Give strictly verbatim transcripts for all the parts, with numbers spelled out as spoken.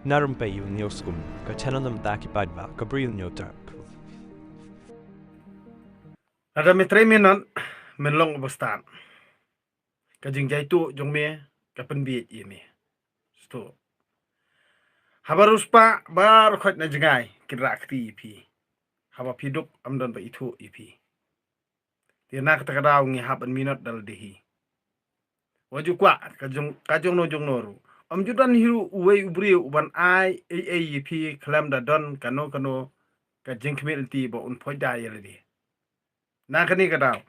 Na Rympei U News Kum, ka channel na bynta ki paidbah ka Bri U News Trap. Lada me trei me not, men long uba stad. Ka jingjaituh jong me ka pynbieit ïa me. Stu. Haba riewspah baroh khoit na jngai kin rah kti ïa phi. Haba phi duk ym don ba ithuh ïa phi. Te na kata ka daw ngi hap ban minot da lade hi. Wat ju kwah ka jong, ka jong no jong no ruh. Ym ju don hi ruh uwei u briew uban ai ei ei ïa phi khlem da don kano kano ka jingkhmih lynti ba un phoit da ïa lade. Na kane ka daw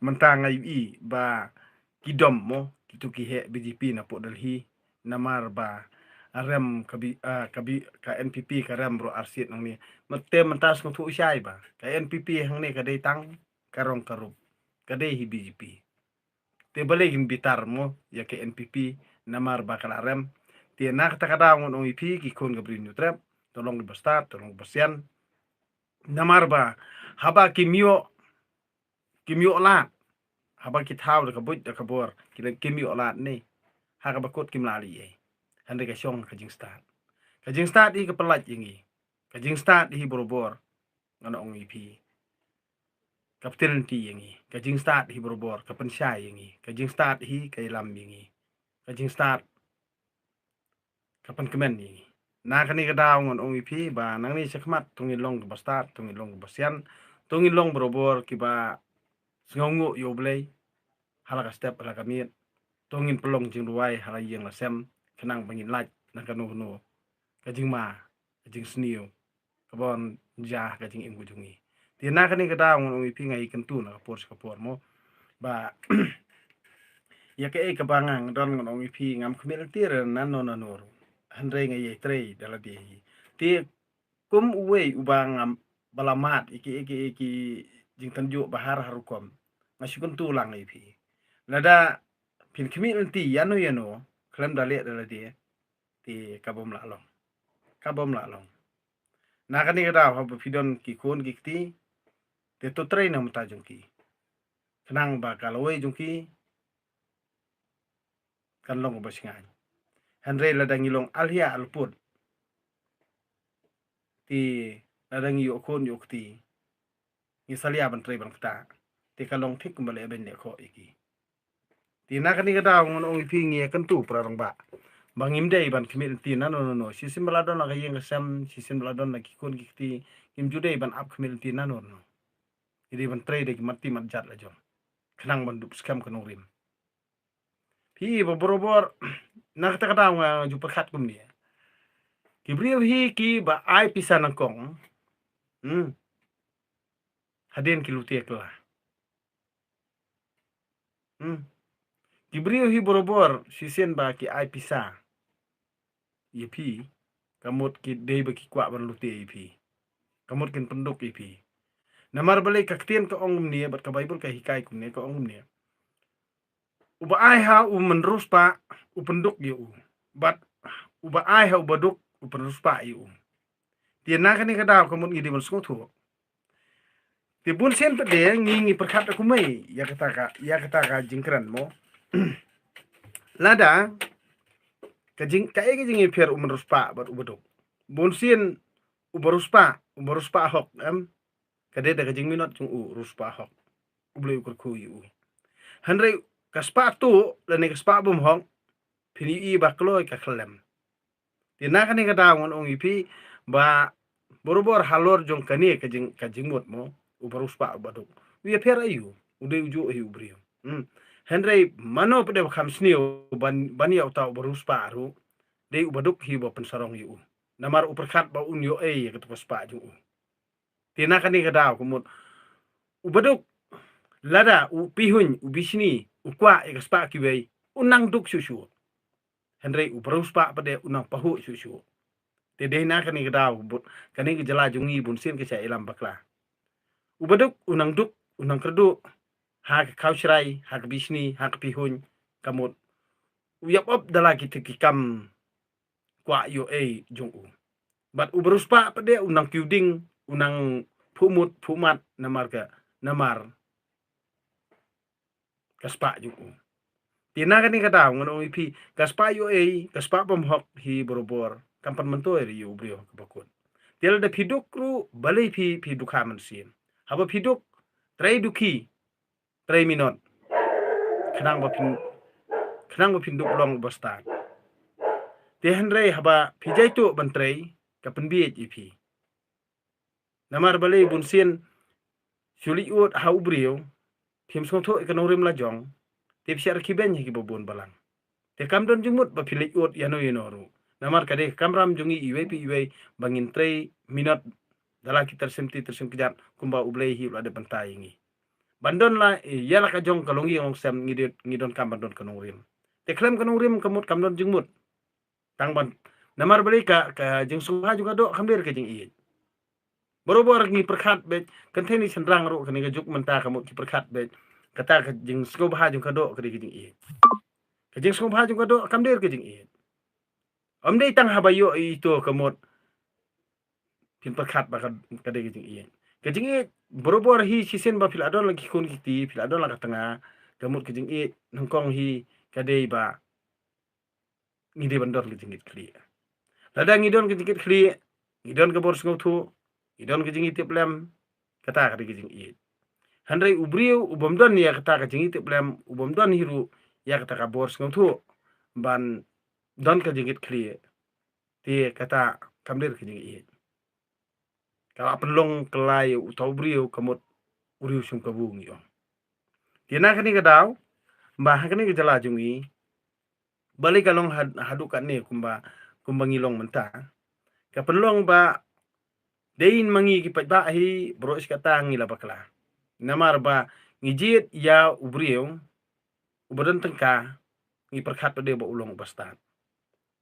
mynta nga ïohi ba ki dom mo, kito ki heh B J P na pud Delhi, namar ba rem ka bi, ah, ka bi, ka N P P ka rem ruh arsiet nangne. Mynta, mynta sngewthuh shai ba ka N P P hangne ka dei tang ka rong ka rup, ka dei hi B J P. Te balei kin bitar mo ïa ka N P P namar ba ka la rem? Te na kata ka daw ngan ong ïa phi ki khun ka Bri U News Trap, to long kiba stad, to long kiba sian. Namar ba haba kim ïoh, kim ïoh lad, haba ki thaw da ka buit da ka bor, ki la kim ïoh lad ne, ha kaba kut kim lah leh ei. Hynrei ka shong ka jingstad. Ka jingstad hi ka pynlait ïa ngi. Ka jingstad hi barabor ngan ong ïa phi, ka pynthikna ïa ngi. Ka jingstad hi barabor ka pynshai ïa ngi. Ka jingstad hi ka ïalam ïa ngi. Ka jingstad ka pynkmen ïa ngi. Na kane ka daw ngan ong ïa phi ba nangne shakhmat to ngin long kiba stad, to ngin long kiba sian, to ngin long barabor kiba sngewnguh ïa U Blei ha la ka step ha la ka miet. To ngin pynlong jingduwai ha la ïing la sem khnang ba ngin lait na kano kano ka jingma, ka jingsniew kaba wan jia ha ka jingim ka jong ngi. Te na kane ka daw ngan ong ïa phi, nga ïakyntu na ka por sha ka por mo ba ïa kaei kaba nga don ngan ong ïa phi, ngam khmih lynti re nano nano ruh. Hynrei nga ïai trei da lade hi. Te kum uwei uba ngam, ba la mad ïa ki, ïa ki, ïa ki jingtynjuh ba har har rukom, nga shu kyntu lang ïa phi. Lada phin khmih lynti ïano ïano khlem da leh da lade, te ka bym lah long. Ka bym lah long. Na kane ka daw haba phi don ki khun ki kti, te to trei na ka bynta jong ki khnang ba ka lawei jong ki kan long kaba shngaiñ. Hynrei lada ngi long alhia alput, te lada ngi ïoh khun ïoh kti, ngi salia ban trei ban ktah, te ka long thik kumba leh ban leh khoh ïa ki. Te na kane ka daw ngan ong ïa phi, ngi ïakyntu para rangbah ba ngim dei ban khmih lynti nano nano. Shisien ba la don la ka ïing ka sem, shisien ba la don la ki khun ki kti, ngim ju dei ban ap khmih lynti nano nano. Ngi dei ban trei da ki mat ti mat jat la jong khnang ban dup skhem ka nongrim. Phi ba barabor, na kata ka daw nga ju pyrkhat kumne. Ki briew hi kiba ai pisa nyngkong, hmm, hadien ki lute kylla. Hmm. Ki briew hi barabor shisien ba ki ai pisa ïa phi, ka mut ki dei ba ki kwah ban lute ïa phi. Ka mut kin pynduk ïa phi. Namar balei ka ktien ka ong kumne, bad ka Baibl ka hikai kumne, ka ong kumne. Uba ai ha u mynriewspah u pynduk ïa u, bad uba ai ha uba duk u pynriewspah ïa u. Te na kane ka daw ka mut ngi dei ban sngewthuh. Te bun sien pat de ngi, ngi pyrkhat da kumne ïa kata ka, ïa kata ka jingkren mo. Lada ka jing, kaei ka jingïapher u mynriewspah bad uba duk? Bun sien uba riewspah, uba riewspah hok, em, ka dei da ka jingminot jong u riewspah hok. U Blei u kyrkhu ïa u. Hynrei ka spah tuh lane ka spah bymhok, phin ïohi ba kloi ka khyllem. Te na kane ka daw ngan ong ïa phi ba barabor halor jong kane ka jing, ka jingmut mo, uba riewspah uba duk, u ïapher aïu? U dei u juh hi u briew. Hmm. Hynrei mano pat de ba kham sniew ban, ban ïa uta uba riewspah ruh, dei uba duk hi ba pynsarong ïa u. Namar u pyrkhat ba un ïoh ei ïa kata ka spah jong u. Te na kane ka daw ka mut uba duk, lada u pihuiñ, u bishni, u kwah ïa ka spah kiwei, u nang duk shuh shuh. Hynrei uba riewspah pat de u nang pahuh shuh shuh. Te dei na kane ka daw ka mut kane ka jylla jong ngi bun sien ka shah ïalam bakla. Uba duk u nang duk, u nang kyrduh ha ka khawshrai, ha ka bishni, ha ka pihuiñ, ka mut u ïap ap da la kita ki kam kwah ïoh ei jong u. Bad uba riewspah pat de u nang kiew ding, u nang phuh mut phuh mat namar ka, namar ka spah jong u. Te na kane ka daw ngan ong ïa phi, ka spah ïoh ei, ka spah bymhok hi barabor kam pan myntoi ruh ïa u briew kaba kut. Te lada phi duk ruh balei phi, phi duk ha mynsiem. Haba phi duk, trei dukhi, trei minot. Khnang ba phin, khnang ba phin duk long uba stad. Te hynrei haba phi jaituh ban trei, ka pynbieit ïa phi. Namar balei bunsien shu leit ud ha u briew, phim sngewthuh ïa ka nongrim la jong, te phi shah rkhie beiñ ha kiba bun balang. Te kam don jingmut ba phi leit ud ïano ïano ruh. Namar ka dei ka kamram jong ngi iwei pa iwei ba ngin trei minot da la ki tyrsim ti tyrsim kjat kumba U Blei hi u la dep bynta ïa ngi. Ban don la ïa la ka jong ka longïing longsem ngi don, ngi donkam ban don ka nongrim. Te khlem ka nongrim ka mut kam don jingmut. Tang ban, namar balei ka, ka jingsngewbha jong ka doh kam dei ka jingïeit. Barabor ngi pyrkhat beit, kynthei ne shynrang ruh kane ka juk mynta ka mut ki pyrkhat beit. Kata ka jingsngewbha jong ka doh ka dei ka jingïeit. Ka jingsngewbha jong ka doh kam dei ka jingïeit. Ym dei tang haba ïoh ïa ito ka mut phin pyrkhat ba ka, ka dei ka jingïeit. Ka jingïeit barabor hi shisien ba phi la don la ki khun ki kti, phi la don la ka tnga, ka mut ka jingïeit nyngkong hi ka dei ba ngi dei ban don ka jingïeit khlieh. Lada ngi don ka jingïeit khlieh, ngi don ka bor sngewthuh, ngi don ka jingïeit tiplem, kata ka dei ka jingïeit. Hynrei u briew u bym don ïa kata ka jingïeit tiplem, u bym don hi ruh ïa kata ka bor sngewthuh ban don ka jingïeit khlieh, te kata kam dei ka jingïeit. Ka la pynlong kylla ïa uta u briew ka mut u riew shim kabu ngi ong. Te na kane ka daw, ba ha kane ka jylla jong ngi, balei ka long had-, haduh katne kumba, kumba ngi long mynta. Ka pynlong ba dei ma ngi ki paidbah hi, baroh shi katta ngi la bakla. Namar ba ngi jied ïa u briew uba don tyngka, ngi pyrkhat pat de ba u long uba stad.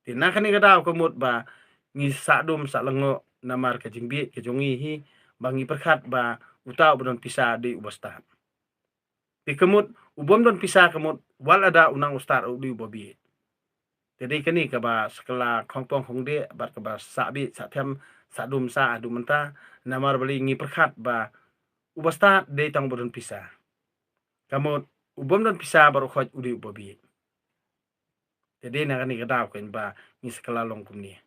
Te na kane ka daw ka mut ba ngi sah dum sah lyngngoh namar ka jingbieit ka jong ngi hi, ba ngi pyrkhat ba uta uba don pisa dei uba stad. Te ka mut u bym don pisa ka mut wat lada u nang u stad u dei uba bieit. Te dei kane kaba sa kylla khongpong khongdih bad kaba sah bieit sah them, sah dum sah haduh mynta, namar balei ngi pyrkhat ba uba stad dei tang uba don pisa. Ka mut u bym don pisa baroh khoit u dei uba bieit. Te dei na kane ka daw kein ba ngi sa kylla long kumne.